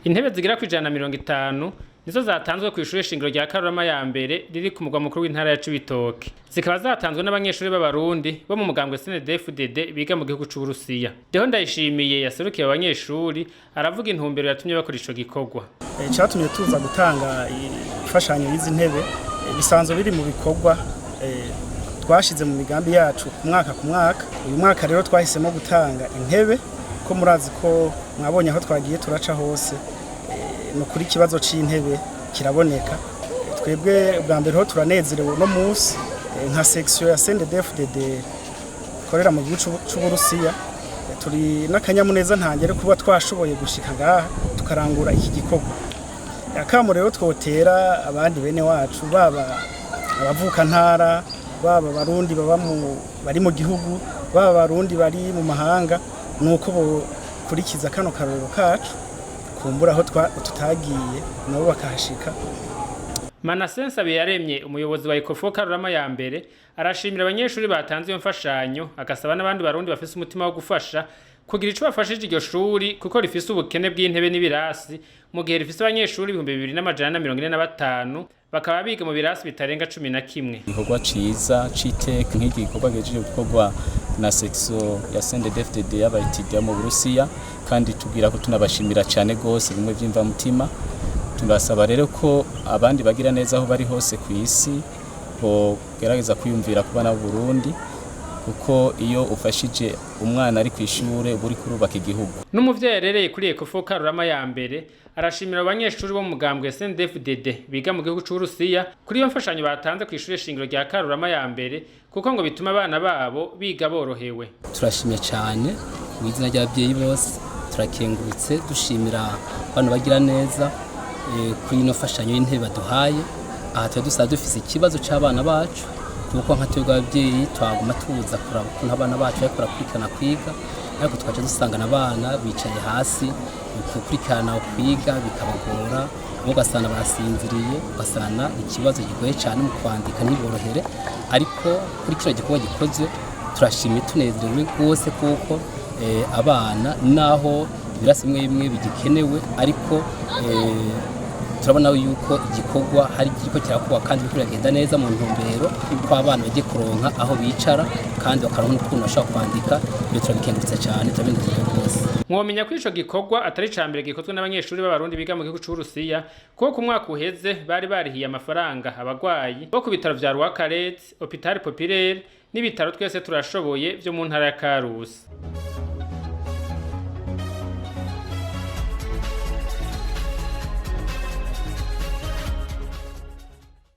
Intebe zigera ku 150 nizo zatanzwe ku ishure shingiro rya Karurama ya mbere riri ku mugwa mukuru w'intara ya Cibitoke. Zikaba zatanzwe n'abanyeshuri b'Abarundi bo mu mugambwe CNDD-FDD biga mu gihugu c'Uburusiya. Deho Ndayishimiye yaserukiye abanyeshuri aravuga intumbero yatumye bakora ico gikorwa. Icatumye tuza gutanga imfashanyo y'izi ntebe bisanzwe biri mu bikorwa twashize mu migambi yacu ku mwaka ku mwaka. Uyu mwaka rero twahisemo gutanga intebe ko murazi ko mwabonye aho twagiye turaca hose, ni ukuri ikibazo c'intebe kiraboneka. Twebwe ubwa mbere ho turanezerewe uno munsi nka section ya CNDD-FDD ikorera mu gihugu c'Uburusiya, turi n'akanyamuneza ntangere kuba twashoboye gushika ngaha tukarangura iki gikorwa. Akamo rero twotera abandi bene wacu, baba abavukantara, baba Abarundi baba bari mu gihugu, baba Abarundi bari mu mahanga, nuko bokurikiza kano karorero kacu, kumbura aho tutagiye nabo bakahashika. Manase Nsabiyaremye, umuyobozi wa Ecofo Karurama ya mbere, arashimira abanyeshuri batanze iyo mfashanyo, agasaba n'abandi Barundi bafise umutima wo gufasha kugira ico bafashije iryo shuri, kuko rifise ubukene bw'intebe n'ibirasi, mu gihe rifise abanyeshuri 2445, bakaba biga mu birasi bitarenga 11. Igikorwa ciza c'iteka nk'iki gikorwa gihejeje gukorwa na section ya CNDD-FDD y'aba étudiants mu Burusiya, kandi tubwira ko tunabashimira cane gose bimwe vy'imvamutima. Turasaba rero ko abandi bagira neza aho bari hose ku isi bogerageza kwiyumvira ku bana b'Uburundi, kuko iyo ufashije umwana ari kw'ishure uba uriko urubaka igihugu. N'umuvyeyi yarereye kuri Ecofo Karurama ya mbere arashimira abanyeshuri bo mu mugambwe CNDD-FDD biga mu gihugu c'Uburusiya kuri iyo mfashanyo batanze kw'ishure shingiro rya Karurama ya mbere, kuko ngo bituma abana babo biga borohewe. Turashimye cyane mu izina ry'ababyeyi bose, turakengurutse, dushimira bano bagira neza kuri ino mfashanyo y'intebe baduhaye. Aha tuba dusanzwe dufise ikibazo c'abana bacu, kuko nka twebwe ababyeyi twaguma tuza kuraba ukuntu abana bacu bariko barakurikirana kwiga, ariko tukaca dusangana abana bicaye hasi, gukurikirana kwiga bikabagora, bamwe ugasanga barasinziriye, ugasanga ikibazo kigoye cyane mu kwandika ntiborohere. Ariko kuri kino gikorwa gikozwe turashimye, tunezerewe rwose, kuko abana naho ibirasi bimwe bimwe bigikenewe, ariko turabona yuko igikorwa hari kiriko kirakorwa kandi biriko biragenda neza mu ntumbero ko abana bagiye kuronka aho bicara kandi bakaronka n'ukuntu bashobora kwandika. Ibyo turabikengurutse cyane, turabinezerewe rwose. Mwomenya ko ico gikorwa atari ica mbere gikozwe n'abanyeshuri b'Abarundi biga mu gihugu c'Uburusiya, kuko ku mwaka uheze bari barihiye amafaranga abagwayi bo ku bitaro vya Rwakaretse, Hôpital Populaire n'ibitaro Twese Turashoboye vyo mu ntara ya Karusi.